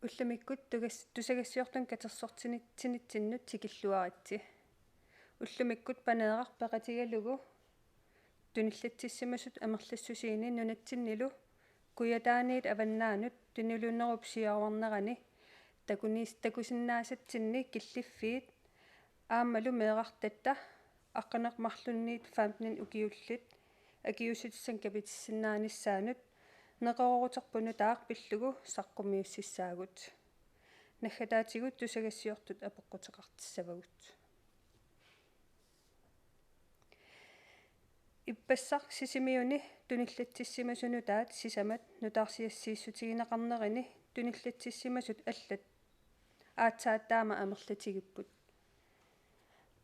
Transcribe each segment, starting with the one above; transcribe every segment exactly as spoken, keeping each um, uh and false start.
Ullumikkut tugas-, tusagassiortunut katersortinitsinnut tikilluaritsi. Ullumikkut Paneeraq peqatigalugu tunillatsissimasut amerlassusiini nunatsinnilu Kujataaniit avannaanut tuniluunnerup siuarnerani takuniis-, takusinnaasatsinni killiffiit aammalu meerartatta aqqaneq-marlunniit femten ukiullit akiuussutissanik kapitissinnaanissaanut neqerooruterput nutaaq pillugu saqqummiussissaagut. Naggataatigut tusagassiortut apeqquteqartissavagut. Ippassaq Sisimiuni tunillatsissimasut nutaat sisamat nutaarsiassiissutigineqarnerini tunillatsissimasut allat aatsaat taama amerlatigipput.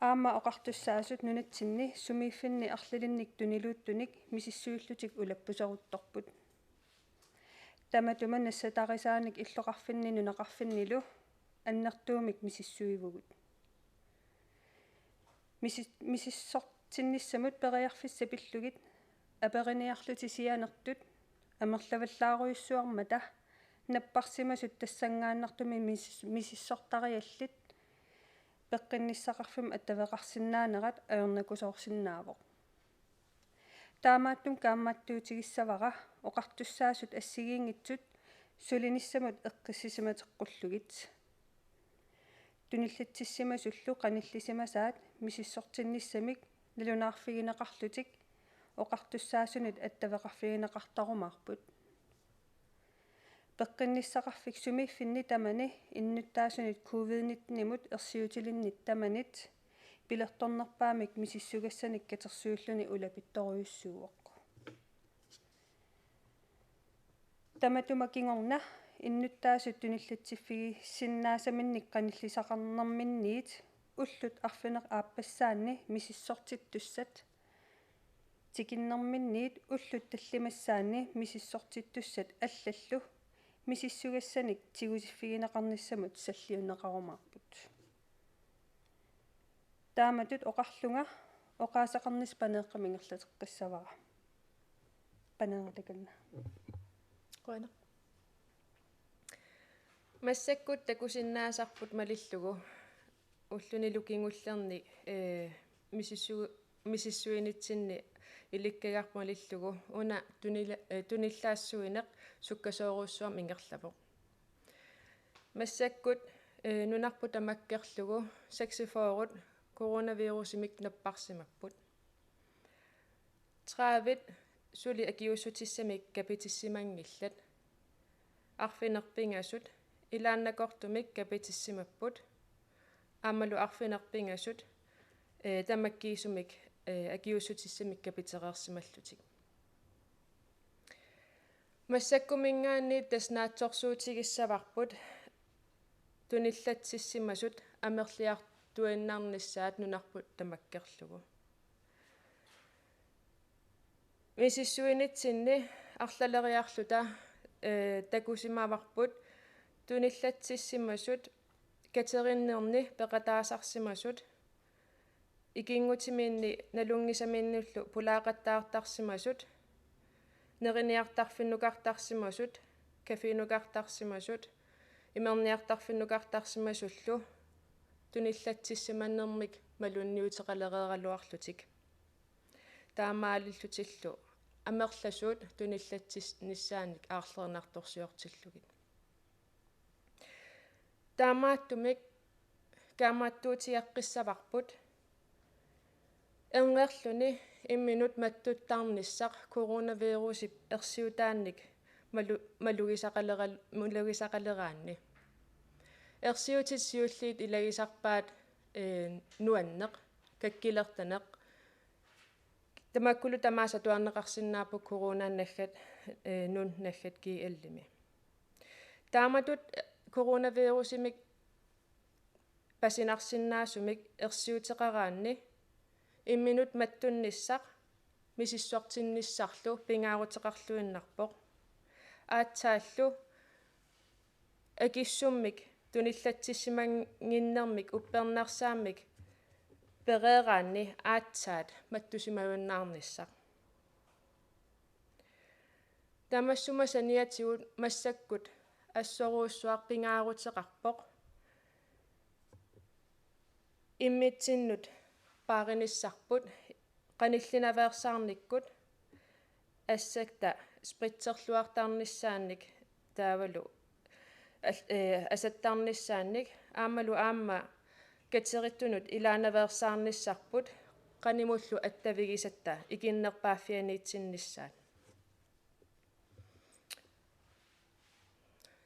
Aamma oqartussaasut nunatsinni sumiiffinni arlalinnik tuniluuttunik misissuillutik ulappuseruttorput. Tamatuma nassatarisaanik illoqarfinni nunaqarfinnilu annertuumik misissuivugut. Misi-, misissortinnissamut periarfissat pillugit aperiniarlutik sianertut amerlavallaarujussuarmata napparsimasut tassanngaannartumik misis-, misissortariallit peqqinnissaqarfimmik attaveqarsinnaanerat ajornakusoorsinnaavoq. Taamaattumik kaammattuutigissavara oqartussaasut assigiinngitsut sulinissamut eqqissisimateqqullugit. Tunillatsissimasullu qanillisimasaat misissortinnissamik nalunaarfigineqarlutik oqartussaasunut attaveqarfigineqartarumaarput. Peqqinnissaqarfik sumiiffinni tamani innuttaasunit covid nitten-imut ersiutilinnit tamanit pilertornerpaamik misissugassanik katersuilluni ulapittorujussuuvoq. Tamatuma kingorna innuttaasut tunillatsiffigisinnaasaminnit qanillisaqarnerminniit ullut arfineq-aappassaanni misissortittussat tikinnerminniit ullut tallimassaanni misissortittussat allallu misissugassanik tigusiffigineqarnissamut salliunneqarumaarput. Taamatut oqarlunga oqaaseqarnissaq Paneeqqamut ingerlateqqissavara. Paneeraq takanna. Qujanaq. Massakkut takusinnaasarput malillugu ullunilu kingullerni, ee, misissu-, misissuinitsinni ilikkagarput malillugu una tunila-, ee, tunillaassuineq sukkasoorujussuarmik ingerlavoq. Massakkut, ee, nunarput tamakkerlugu seksogfyrre coronavirusimik napparsimapput. Tredive suli akiuussutissamik kapitissimanngillat. Arfineq pingasut ilaannakortumik kapitissimapput. Aammalu arfineq pingasut, ee, tamakkiisumik, ee, akiuussutissamik kapitereersimallutik. Massakkuminngaanniit tassa naatsorsuutigissavarput tunillatsissimasut amerliartuinnarnissaat nunarput tamakkerlugu. Misissuinitsinni arlaleriarluta, ee, takusimavarput tunillatsissimasut katerinninni peqataasarsimasut, ikinngutimiinni nalunngisamiinnillu pulaaqattaartarsimasut, neriniartarfinnukartarsimasut, kaffinukartarsimasut, imerniartarfinnukartarsimasullu tunillatsissimanermik malunniuteqalereeraluarlutik. Taamaalillutillu amerlasuut tunillatsissinnissaanik aarlerinartorsiortillugit. Taamaattumik kaammattuutigeqqissavarput erngerluni imminut mattuttarnissaq coronavirusip ersiutaannik malu-, malugisaqalera-, malugisaqaleraanni. Ersiutit siulliit ilagisarpaat, ee, nuanneq, kakkilertaneq. Tamakkulu tamaasa atuarneqarsinnaapput coronaanut naggat, ee, nunut naggat G L-imi. Taamatut coronavirusimik pasinarsinnaasumik ersiuteqaraanni imminut mattunnissaq misissortinnissarlu pingaaruteqarluinnarpoq. Aatsaallu akissummik tunillatsissimannginnermik uppernarsaammik pereeraanni aatsaat mattusimajunnaarnissaq. Tamassuma saniatigut massakkut assorujussuaq pingaaruteqarpoq. Immitsinnut paarinissarput qanillinaveersaarnikkut, assakta spritserluartarnissaannik taavalu al-, eh, asattarnissaannik aammalu aamma katerittunut ilaanaveersaarnissarput qanimullu attavigisatta ikinnerpaaffianiitsinnissaat.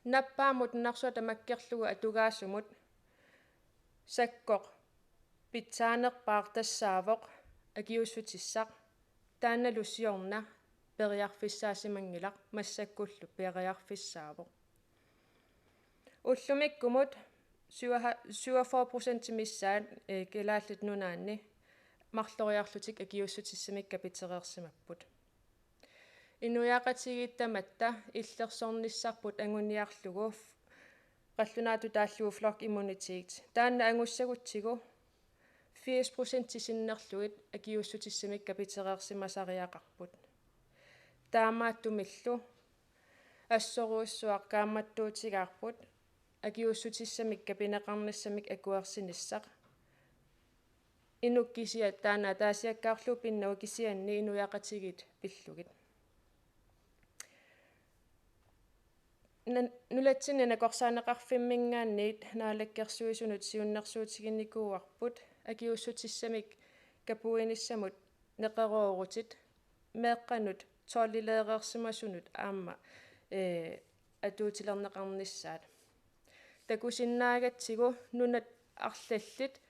Nappaammut nunarsuaq tamakkerlugu atugaasumut sakkoq pitsaanerpaaq tassaavoq akiuussutissaq, taannalu siorna periarfissaasimanngilaq, massakkullu periarfissaavoq. Ullumikkumut syvogfyrre procent missaat, eh, Kalaallit Nunaanni marloriarlutik akiuussutissamik kapitereersimapput. Inuiaqatigiit tamatta illersornissarput anguniarlugu f-, qallunaatut taallugu flokimmunitet. Taanna angussagutsigu firs procent sinnerlugit akiuussutissamik kapitereersimasariaqarput. Taamaattumillu assorujussuaq kaammattuutigaarput akiuussutissamik kapineqarnissamik akuersinissaq. Inuk kisiat taanna ataasiakkaarlugu pinnagu kisianni inuiaqatigiit pillugit. Nan-, nunatsinni nakorsaaneqarfimminngaanniit Naalakkersuisunut siunnersuutiginikuuarput akiuussutissamik kapuinissamut neqeroorutit meeqqanut tolvileereersimasunut aamma, eh, atuutilerneqarnissaat. Takusinnaagatsigu nunat arlallit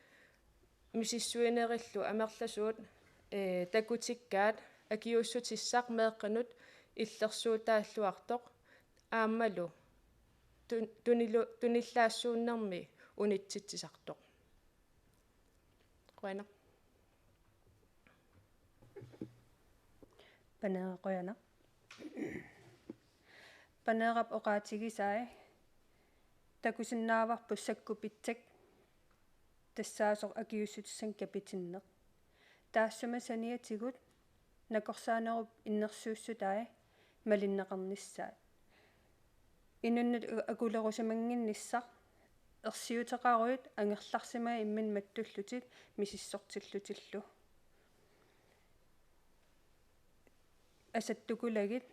misissuinerillu amerlasuut, eh, takutikkaat akiuussutissaq meeqqanut illersuutaalluartoq aammalu tun-, tunilu-, tunillaassuunnermi unitsitsisartoq. Qujanaq. Paneeraq qujanaq. Paneerap oqaatigisai takusinnaavarput sakkup pitsak tassaasoq akiuussutissamik kapitinneq. Taassuma saniatigut nakorsaanerup innersuussutai malinneqarnissaat. Inunnut akulerusimannginnissaq ersiuteqaruit angerlarsimaat imminnut mattullutit misissortillutillu. Asattukulagit,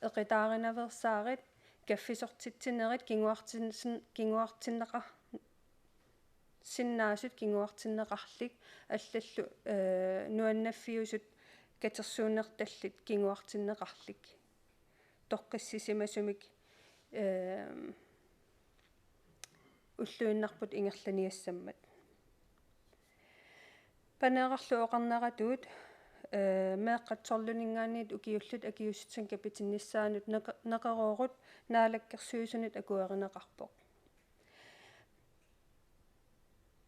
eqitaarinaveersaarit, kaffisortitsinerit kinguartin-, kinguartinneqa-, sinnaasut kinguartinneqarlik, allallu, eh, nuannaffiusut katersuunnertallit kinguartinneqarlik. Toqqissisimasumik, eh, ulluinnarput ingerlaniassammat. Paneerarlu oqarneratut, eh, meeqqat tolvininngaanniit ukiullit akiuussutissamik kapitinnissaannut neqe-, neqeroorut Naalakkersuisunut akuerineqarpoq.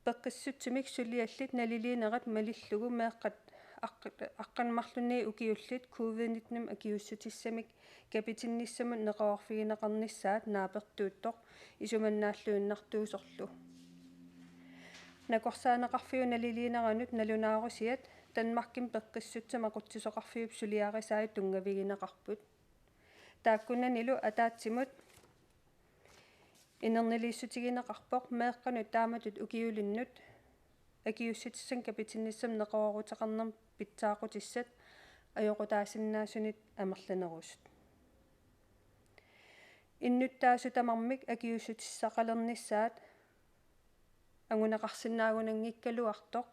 Peqqissutsumik suliallit naliliinerat malillugu meeqqat aq-, aqqaneq-marlunniit ukiullit covid nitten akiuussutissamik kapitinnissamut neqeroorfigineqarnissaat naapertuuttoq isumannaalluinnartuusorlu. Nakorsaaneqarfiup naliliineranut nalunaarusiat Danmarkimi Peqqissutsip Aqutsisoqarfiup suliarisai tunngavigineqarput. Taakkunanilu ataatsimut inerniliissutigineqarpoq meeqqanut taamatut ukiulinnut akiuussutissamik kapitinnissamut neqerooruteqarnermut pitsaaqutissat ajoqutaasinnaasunit amerlanerusut. Innuttaasut tamarmik akiuussutissaqalernissaat anguneqarsinnaagunanngikkaluartoq,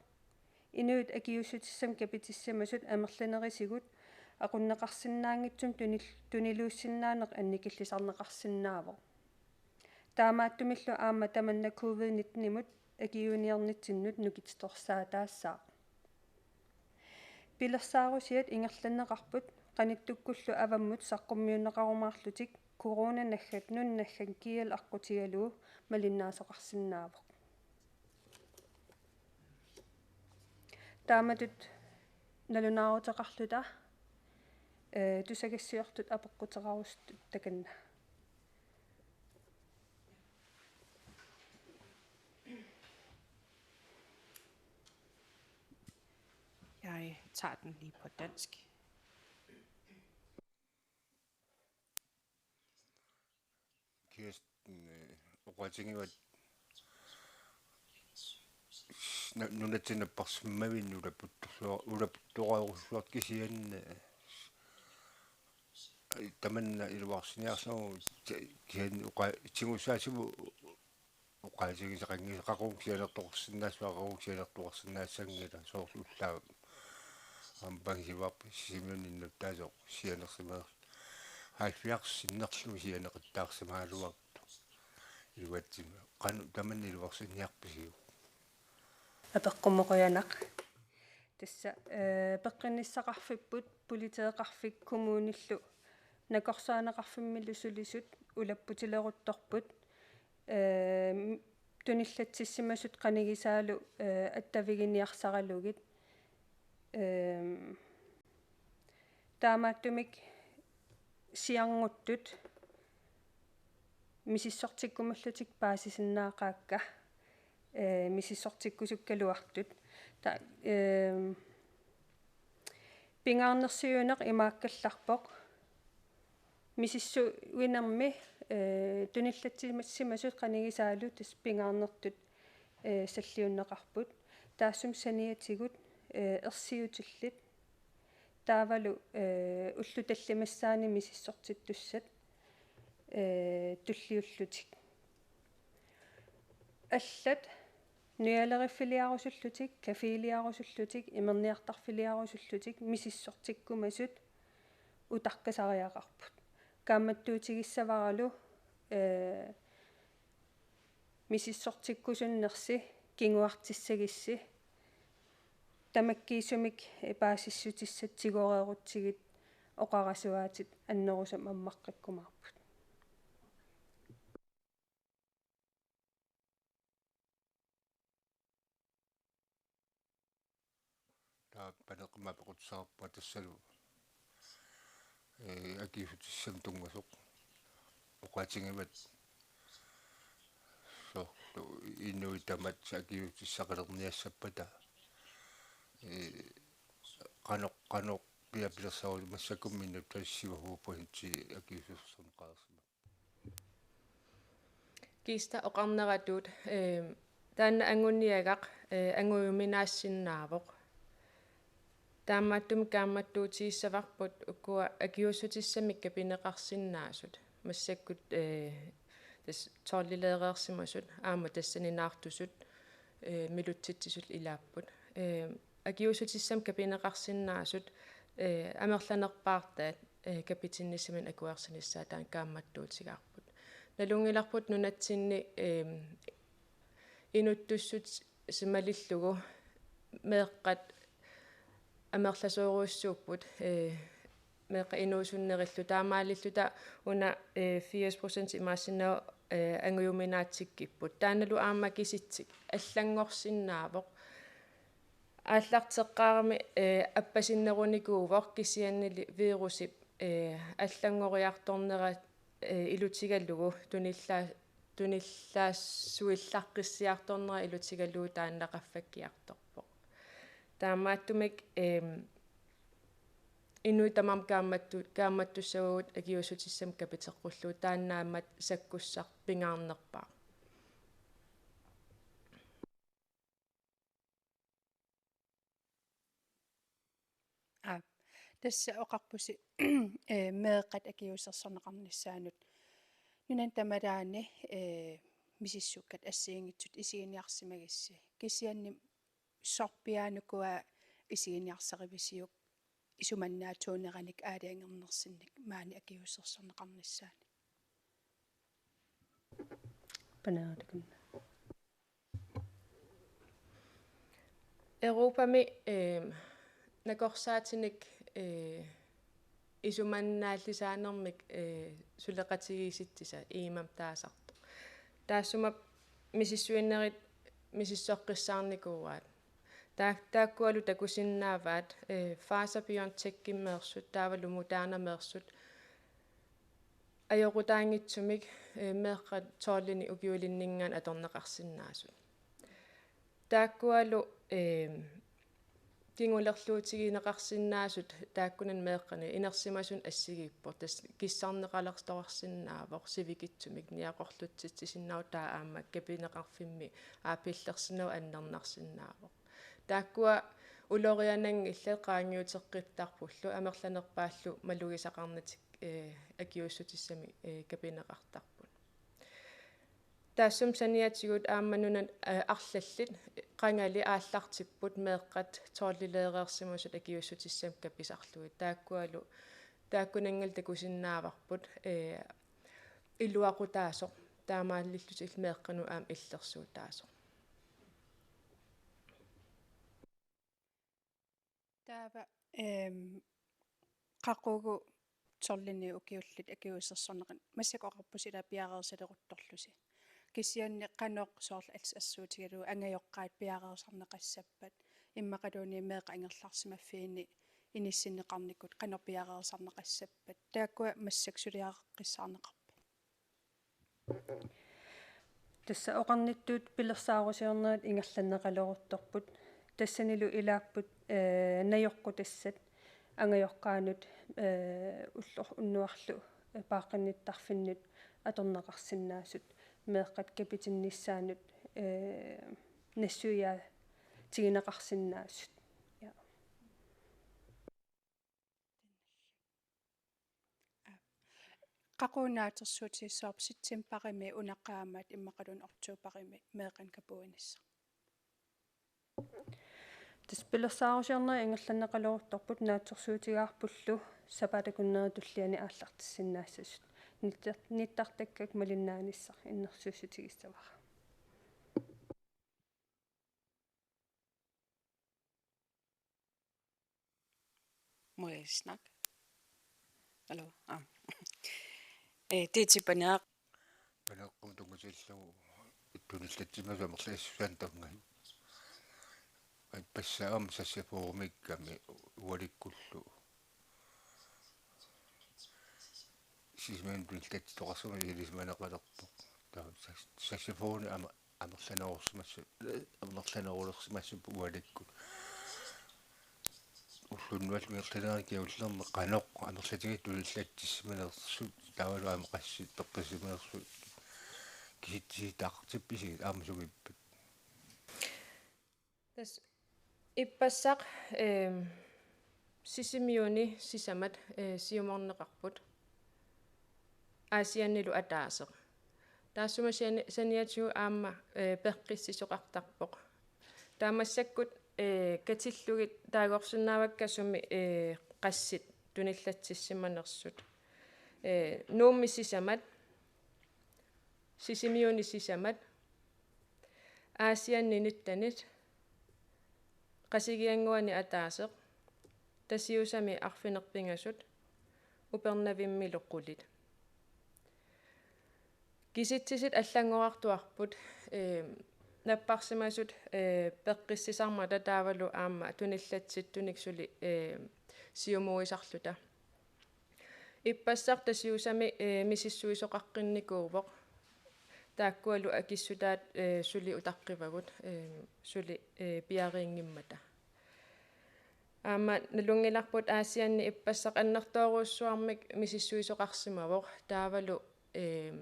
inuit akiuussutissamik kapitissimasut amerlanerisigut aqunneqarsinnaanngitsumik tunil-, tuniluussinnaaneq annikillisarneqarsinnaavoq. Taamaattumillu aamma tamanna covid nitten-imut akiuiniarnitsinnut nukittorsaataassaaq. Pilersaarusiat ingerlanneqarput qanittukkullu avammut saqqummiunneqarumaarlutik corona naggat nunat naggat kial aqqutigalugu malinnaasoqarsinnaavoq. Taamatut nalunaaruteqarluta, eh, tusagassiortut apeqquteqarusutut takanna. Jeg tager den lige på dansk. Kias-, mm, oqaatigivat na-, nunatsinni napparsimmavinni ulaputtorlua-, ulaputtorujussuartut kisianni, eh, tamanna iluarsiniarsagu ti-, kisianni oqa-, tigusaatigut oqaatigisaqanngisaqaruit sianertoqarsinnaassuaqaruit sianertoqarsinnaassanngilaq soorlu ullaaq aamma pangisivarput Sisimiuni innuttaasoq sianersimasoq halvfjerds sinnerlugit sianeqattaarsimagaluartoq. Iluatsimmi qanoq tamanna iluarsiniarpisiuk? Apeqqummut qujanaq. Tassa, eh, peqqinnissaqarfipput politeeqarfik kommunillu nakorsaaneqarfimmilu sulisut ulapputileruttorput, eh, m-, tunillatsissimasut qanigisaalu, eh, attaviginiarsaralugit. Ehm, taamaattumik siarnguttut misissortikkumallutik paasisinnaaqaakka, eh, misissortikkusukkaluartut. Ta-, ehm, pingaarnersiuineq imaakkallarpoq. Misissuinermi, eh, tunillatsissimasut qanigisaalu tassa pingaarnertut, eh, salliunneqarput. Taassuma saniatigut, eh, ersiutillit. Taavalu, eh, ullut tallimassaanni misissortittussat, eh, tulliullutik. Allat nujaleriffiliarusullutik, caféliarusullutik, imerniartarfiliarusullutik misissortikkumasut utaqqisariaqarput. Kaammattuutigissavaralu, eh, misissortikkusunnersi kinguartissagissi, tamakkiisumik, eh, paasissutissat tigoreerutsigit oqarasuaatit annerusumik ammaqqikkumaarput. Taava paneqqummut apeqqutissaqarpunga tassalu, eh, akiuussutissamik tunngasoq. Oqaatigivat soorlu inuit tamaasa akiuussutissaqalerniassappata, eh, qanoq, qanoq piapilersarusimassakkut minnerpaasivaa procenti akiuussutissamik qaarsimapput. Kiista oqarneratut, eh, taanna anguniagaq, eh, angujuminaassinnaavoq. Taamaattumik kaammattuutigissavavut ukua akiuussutissamik kapineqarsinnaasut. Massakkut, eh, tassa tolvileereersimasut, aamma tassani naartusut, eh, milutsitsisut ilaapput. Eh, akiuussutissamik kapineqarsinnaasut, eh, amerlanerpaartaat, eh, kapitinnissaminnik akuersinissaat taanna kaammattuutigaarput. Nalunngilarput nunatsinni, eh, inuttussutsit malillugu meeqqat amerlasoorujussuupput, eh, meeqqat inuusunnerillu taamaalilluta una, eh, firs procent imaassinnaavoq, eh, angujuminaatsikkipput. Taannalu aamma kisitsik allanngorsinnaavoq. Aallarteqqaarami, eh, appasinnerunikuuvoq kisiannili virusip, eh, allanngoriartornera, eh, ilutigalugu tunillaa-, tunillaassuillaqqissiartornera ilutigalugu taanna qaffakkiartorpoq. Taamaattumik, eem, inuit tamarmik kaammattu-, kaammattussavagut akiuussutissamik kapiteqqullugu taanna aamma sakkussaq pingaarnerpaaq. Aap, tassa oqarpusi, eh, meeqqat akiuussersorneqarnissaannut nunani tamalaani, eh, misissukkat assigiinngitsut isiginiarsimagissi. Kisianni sorpiaanukua isiginiarsarivisiuk isumannaatsuuneranik aalajangernersinnik maani akiuussersorneqarnissaani? Panaatakunna. Europami, eem, nakorsaatinik, ee, isumannaallisaanermik, ee, suleqatigiissitsisat iimam taasartoq. Taassuma misissuinerit misissoqqissaarnikuuaat. Taa-, taakkualu takusinnaavaat, ee, Pfizer-BioNTechimmeersut, taavalu Modernameersut, ajoqutaanngitsumik, eh, meeqqat tolvini ukiulinninngaanniit atorneqarsinnaasut. Taakkualu, eh, kingulerluutigineqarsinnaasut taakkunani meeqqani inersimasuni assigiippoq, tassa kissarneqalertoqarsinnaavoq sivikitsumik niaqorlutsitsisinnaavoq, taava aamma kapineqarfimmi aap pillersinnaasoq annernarsinnaavoq. Taakkua uloriananngillat qaangiuteqqittarpullu amerlanerpaallu malugisaqarnatik, eh, akiuussutissamik, eh, kapineqartarput. Taassuma saniatigut aamma nunat, eh, arlallit qangali aallartipput meeqqat tolvileereersimasut akiuussutissamik kapisarlugit. Taakkualu, taakkunanngalu takusinnaavarput, eh, iluaqutaasoq, taamaalillutillu meeqqanut aamma illersuutaasoq. Taava, ehm, qaqugu tolvini ukiullit akiuussersorneqarneq massakkut oqarpusi ilaa piareersaleruttorlusi. Kisianni qanoq soorlu assersuutigalugu angajoqqaat piareersarneqassappat, immaqaluunniit meeqqat angerlarsimaffiini inissinneqarnikut qanoq piareersarneqassappat, taakkua massakkut suliareqqissaarneqarpit? Tassa oqarnittut pilersaarusiornerit ingerlanneqaleruttorput. Tassanilu ilaapput, eh, najoqqutassat angajoqqaanut, eh, ulloq unnuarlu, eh, paaqqinnittarfinnut atorneqarsinnaasut, meeqqat kapitinnissaannut, eh, nassuiaatigineqarsinnaasut. Ja. Qaqugu naatsorsuutigissavarput septembarimi una qaammat immaqaluunniit oktobarimi meeqqanik kapuinissaq? Tassa pilersaarusiornerit ingerlanneqaleruttorput, naatsorsuutigaarpullu sapaatip akunneri tulliani aallartissinnaassasut. Nittar-, nittartakkakka malinnaanissaq innersuussutigissavara. Må jeg snakke? Hallo? Ah. Eh, det er til Paneeraq. Paneeqqamut tunngatillugu tunillatsimasut amerlasussusaannik tunngani. Ippassaq aamma saxofoneqarami ualikkullu. Sisamanik tunillatsitoqarsimavoq, ilisimaneqalerpoq. Taava sax-, saxofoni aamma amerlanerulersimassuk, amerlanerulersimassuk ualikkut. Ulloq unnuallu ingerlanerani kingullerni qanoq amerlatigisut tunillatsissimanersut, taavalu aamma qassit peqqissisimanersut kisitsiseqartippisigit, aamma sumiippat? Tassa ippassaq, ehm, Sisimiuni sisamat, eh, siumorneqarput. Aasiannilu ataaseq. Taassuma sani-, saniatigut aamma, eh, peqqissisoqartarpoq. Taava massakkut, eh, katillugit taagorsinnaavakka sumi, eh, qassit tunillatsissimanersut. Eh, Nuummi sisamat, Sisimiuni sisamat, Aasianni nittenit, Qasigiannguani ataaseq, Tasiusami arfineq-pingasut, Upernavimmilu qulit. Kisitsisit allanngorartuarput, eh, napparsimasut, eh, peqqissisarmata taavalu aamma tunillatsittunik suli, eh, siumuisarluta. Ippassaq Tasiusami, eh, misissuisoqaqqinnikuuvoq. Taakkualu akissutaat, eh, suli utaqqivagut, eh, suli, eh, piariinngimmata. Aamma nalunngilarput Aasianni ippassaq annertoorujussuarmik misissuisoqarsimavoq. Taavalu, eh,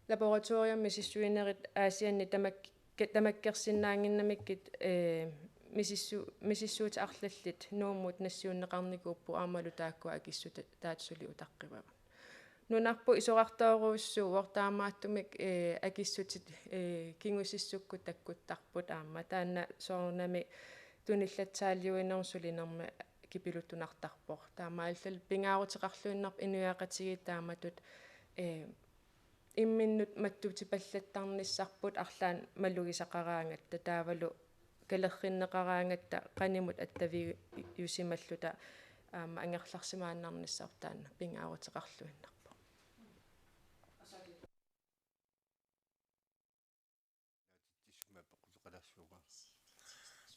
laboratoriumi misissuinerit Aasianni tamak-, ke-, tamakkersinnaannginnamikkit, eh, misissu-, misissuutit arlallit Nuummut nassiunneqarnikuupput, aammalu taakkua akissutaat suli utaqqivagut. Nunarput isorartoorujussuuvoq, taamaattumik, eh, akissutit, eh, kingusissukkut takkuttarput aamma. Taanna soorunami tunillatsaaliuinermut sulinermut kipiluttunartarpoq. Taamaallaat pingaaruteqarluinnarpoq inuiaqatigiit taamatut, eh, imminnut mattutipallattarnissarput arlaannik malugisaqaraangatta, taavalu kalerrinneqaraangatta qanimut attaviusimalluta aamma angerlarsimaannarnissarput, taanna pingaaruteqarluinnarpoq.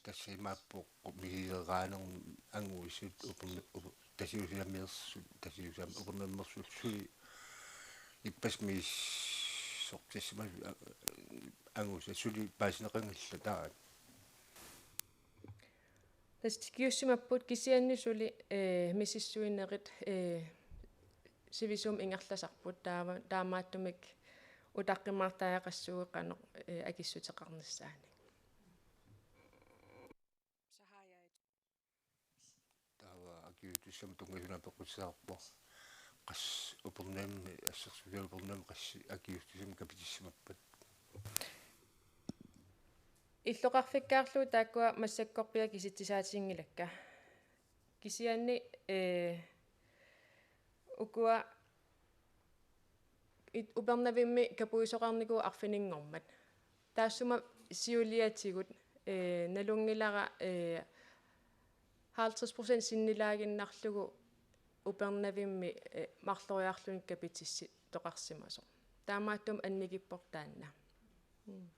Tassa imaappoq misiliinermut angusut uperna-, uper-, Tasiusamiinersut, Tasiusami Upernavimmersut suli ippassaq misissortissimasut a-, angusat suli paasineqanngillat taava. Tassa tikiussimapput kisianni suli, eh, misissuinerit, eh, sivisuumik ingerlasarput taava, taamaattumik utaqqimaartariaqassuugut qanoq, eh, akissuteqarnissaanik. Taava akiuussutissamut tunngasunik apeqqutissaqarpoq. Qassit Upernavimmi, assersuutigalugu Upernavimmi qassit akiuussutissamik kapitissimappat? Illoqarfikkaarlugu taakkua massakkorpiaq kisitsisaatiginngilakka. Kisianni, eh, ukua it-, Upernavimmi kapuisoqarnikuupput arfininngormat. Taassuma siuliatigut, eh, nalunngilara, eh, halvtreds procent sinnilaaginnarlugu Upernavimmi, eh, marloriarluni kapitissitoqarsimasoq. Taamaattumik annikippoq taanna. Mm.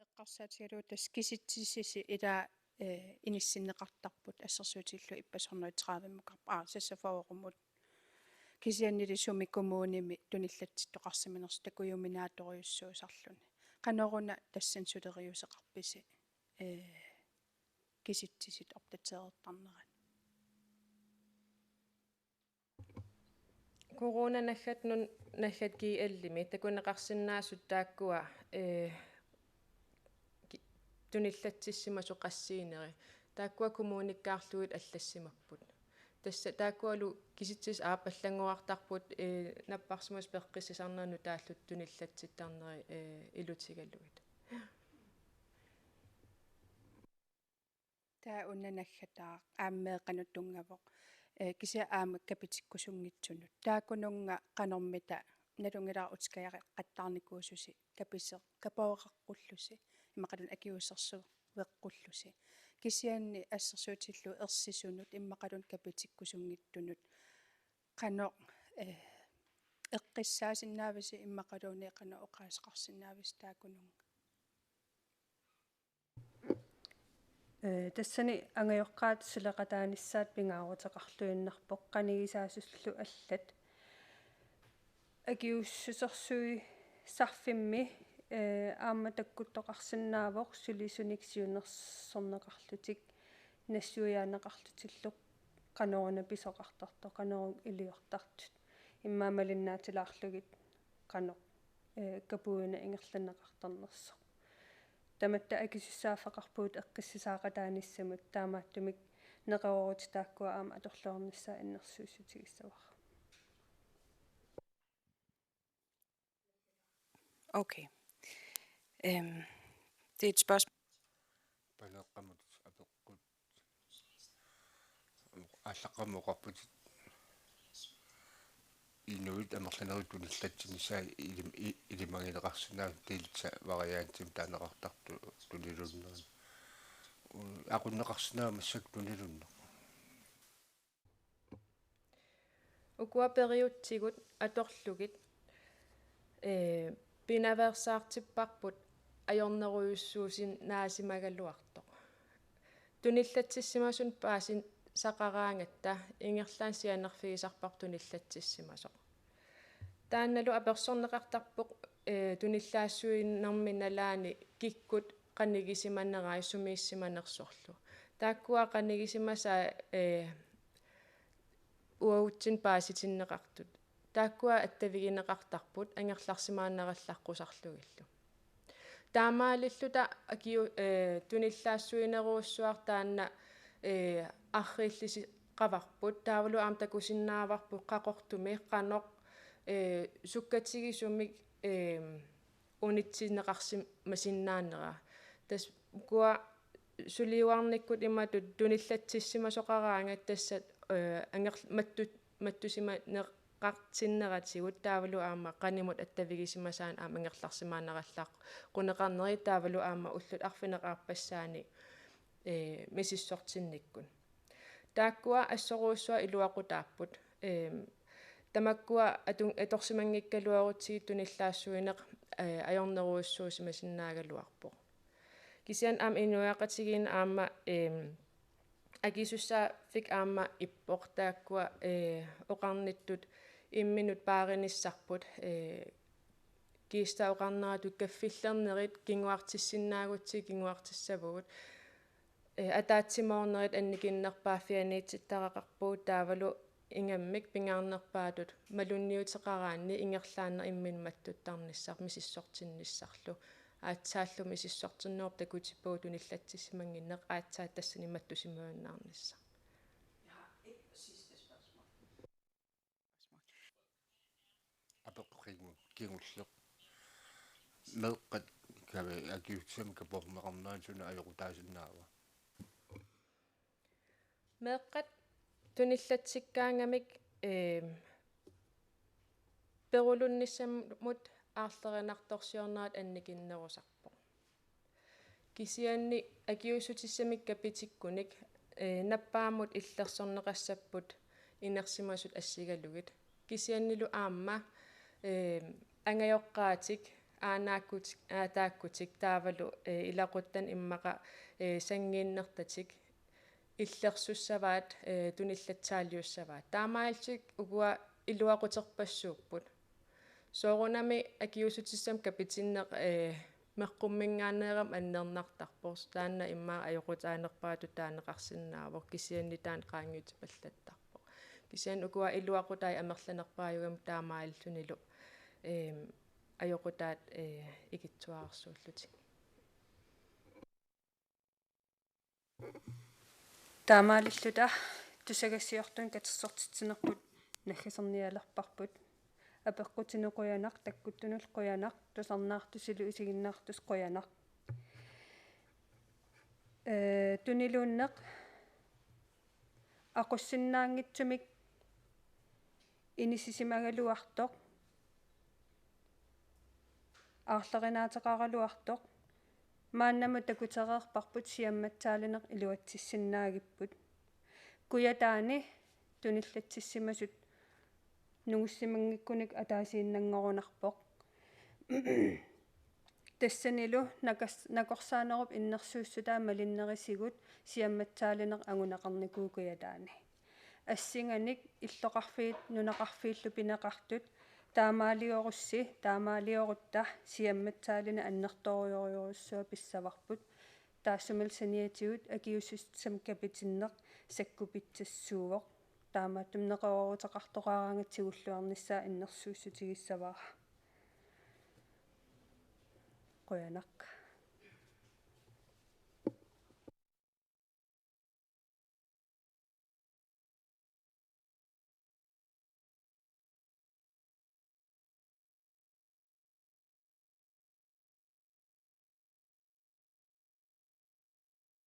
Eqqarsaatigalugu tassa kisitsisisi ilaa, eh, inissinneqartarput assersuutigillugu ippassaq hundrede tredive-mukarput, aa, seksogfyrre-mut. Kisiannili sumi kommunimi tunillatsittoqarsimanersoq takujuminaattorujussuusarluni. Qanoruna tassani suleriuseqarpisi, eh, kisitsisit opdaterertarnerat? Corona naggat nun-, naggat G L-imi takuneqarsinnaasut taakkua, eh, ki-, tunillatsissimasut qassiineri. Taakkua kommunikkaarlugit allassimapput. Tassa taakkualu kisitsisit aap allanngorartarput, eh, napparsimasut peqqissisarnerat nutaallutik tunillatsittarneri, eh, ilutigalugit. Taava una naggataaq aamma meeqqanut tunngavoq, eh, kisianni aamma kapitikkusunngitsunut. Taakkununnga qanormita nalunngilara utikkajaqqattaarnikuususi kapise-, kaporeqqullusi, immaqaluunniit akiuussersueqqullusi. Kisianni assersuutillugu ersisunut, immaqaluunniit kapitikkusunngitsunut. Qanoq, eh, eqqissaasinnaavisi immaqaluunniit qanoq oqaaseqarsinnaavisi taakkununnga? Eh, tassani angajoqqaat suleqataanissaat pingaaruteqarluinnarpoq qanigisaasullu allat. Akiuussusersuisarfimmi, eh, aamma takkuttoqarsinnaavoq sulisunik siunnersorneqarlutik nassuiaaneqarlutillu qanoruna pisoqartartut, qanoruna iliortartut. Immaqa malinnaatilaarlugit qanoq, eh, kapuina ingerlanneqartarnersoq. Tamatta akisussaaffeqarpugut eqqissisaaqataanissamut, taamaattumik neqeroorutit taakkua aamma atorluarnissaat innersuussutigissavara. Okay. Øhm, det er et spørgsmål. Paleqqamut apeqqut. Aallaqqamut oqarputit inuit amerlanerit tunillatsinissaat ilim-, i-, ilimagineqarsinnaasut delta variantimik taaneqartartut tunilunnerit. U-, aqunneqarsinnaavoq massakkut tunilunneq. Ukua periutsigut atorlugit, ee, pinaveersaartipparput ajornerujussuusinnaasimagaluartoq. Tunillatsissimasunut paasisaqaraangatta ingerlaannaq sianerfigisarparput tunillatsissimasoq. Taannalu apersorneqartarpoq, ee, tunillaassuinermi nalaani kikkut qanigisimanerai sumiissimanersorlu. Taakkua qanigisimasaat, ee, uagutsinnut paasitinneqartut. Taakkua attavigineqartarput angerlarsimaannarallaqqusarlugillu. Taamaalilluta akiu-, ee, tunillaassuinerujussuaq taanna, ee, arriillisiqavarput, taavalu aamma takusinnaavarput Qaqortumi qanoq, ee, sukkatigisumik, ee, unitsinneqarsimasinnaanera. Tassa ukua suliuarnikkut imatut tunillatsissimasoqaraangat tassa, ee, anger-, mattu-, mattusimaneqartinneratigut taavalu aamma qanimut attavigisimasaannik aamma angerlarsimaannarallarquneqarnerit taavalu aamma ullut arfineq-aappassaanik, ee, misissortinnikkut. Taakkua assorujussuaq iluaqutaapput. Eem, tamakkua atun-, atorsimanngikkaluarutsigit tunillaassuineq, ee, ajornerujussuusimasinnaagaluarpoq. Kisianni aamma inuiaqatigiinni aamma, eem, akisussaaffik aamma ippoq taakkua, ee, oqarnittut imminut paarinissarput, ee, Kiista oqarneratut kaffillernerit kinguartissinnaagutsigit kinguartissavugut. Ee, ataatsimoornerit annikinnerpaaffianiitittaraqarpugut taavalu ingammik pingaarnerpaatut malunniuteqaraanni ingerlaannaq imminut mattuttarnissaq misissortinnissarlu. Aatsaallu misissortinnerup takutippugut tunillatsissimannginneq aatsaat tassani mattusimajunnaarnissaq. Jeg har et sidste spørgsmål. Apeqqut kingu-, kingulleq. Meeqqat kava akiutsissamik kapoorneqarneranni suna ajoqutaasinnaava? Meeqqat tunillatsikkaangamik, eem, perulunnissamut aarlerinartorsiornerat annikinnerusarpoq. Kisianni akiuussutissamik kapitikkunik, ee, nappaammut illersorneqassapput inersimasut assigalugit. Kisiannilu aamma, ee, angajoqqaatik, aanaakkut-, aataakkutik taavalu, ee, ilaquttat immaqa, ee, sanngiinnertatik illersussavaat, ee, tunillatsaaliussavaat. Taamaalillutik ukua iluaquterpassuupput. Soorunami akiuussutissamik kapitinneq, ee, meqqumminngaanneeramik annernartarpoq. Taanna immaqa ajoqutaanerpaatut taaneqarsinnaavoq, kisianni taanna qaangiutipallattarpoq. Kisianni ukua iluaqutaat amerlanerpaajugamik taamaalillunilu, eem, ajoqutaat, ee, ikittuararsuullutik. Taamaalilluta tusagassiortunik katersortitsinerput naggasernialerparput. Apeqqutinut qujanaq, takkuttunullu qujanaq, tusarnaartusilu isiginnaartusi qujanaq. Ee, tuniluunneq aqussinnaanngitsumik inissisimagaluartoq, aarlerinaateqaraluartoq, maannamut takutereerparput siammatsaalineq iluatsissinnaagipput. Kujataani tunillatsissimasut nungussimanngikkunik ataasiinnanngorunarpoq. Tassanilu nakas-, nakorsaanerup innersuussutaa malinnerisigut siammatsaalineq anguneqarnikuuvoq Kujataani. Assinganik illoqarfiit nunaqarfiillu pineqartut taamaaliorussi, taamaaliorutta siammatsaalineq annertoorujorujussuaq pissavarput. Taassumalu saniatigut akiuussutissamik kapitinneq sakkupitsissuuvoq. Taamaattumik neqerooruteqartoqaraangat tigulluarnissaa innersuussutigissavara. Qujanaq.